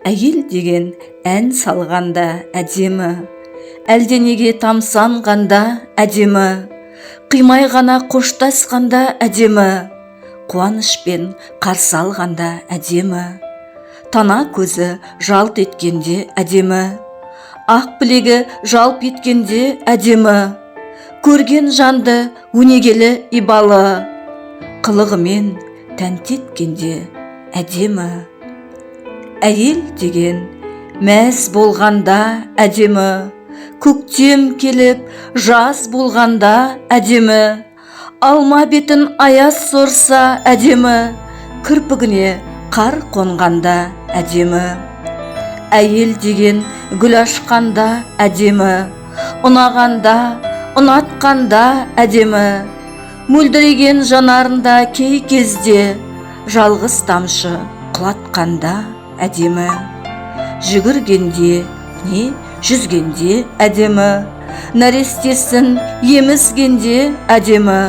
Әйел деген ән салғанда әдемі, әлденеге тамсанғанда әдемі, қимай ғана қоштасқанда әдемі, қуанышпен қарсы алғанда әдемі, тана көзі жалт еткенде әдемі, ақ білегі жалп еткенде әдемі, көрген жанды өнегелі ибалы, қылығымен тәнті еткенде әдемі. Әйел деген мәз болғанда әдемі, көктем келіп жаз болғанда әдемі, алма бетін аяз сорса әдемі, кірпігіне қар қонғанда әдемі. Әйел деген гүл ашқанда әдемі, ұнағанда, ұнатқанда әдемі, мөлдіреген жанарында кей кезде жалғыз тамшы құлатқанда әдемі, жүгіргенде не жүзгенде әдемі, нәрестесін емізгенде әдемі,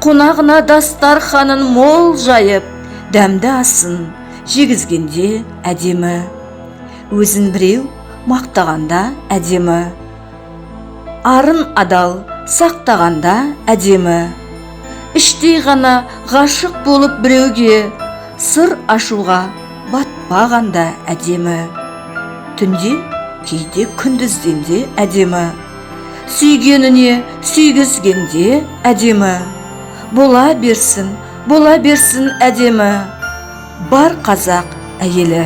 қонағына дастарханын мол жайып, дәмді асын жегізгенде әдемі, өзін біреу мақтағанда әдемі, арын адал сақтағанда әдемі, іштей ғана ғашық болып біреуге сыр ашуға батпағанда әдемі, түнде кейде күндізден де әдемі, сүйгеніне сүйгізгенде әдемі, бола берсін, бола берсін әдемі, бар қазақ әйелі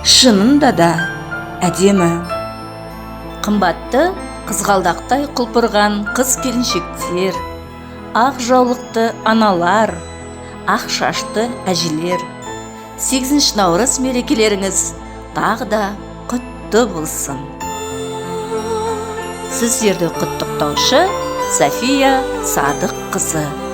шынында да әдемі. Қымбатты қызғалдақтай құлпырған қыз келіншектер, ақ жаулықты аналар, ақ шашты әжелер, 8 наурыз мерекелеріңіз тағы да құтты болсын. Сіздерді құттықтаушы София Садыққызы.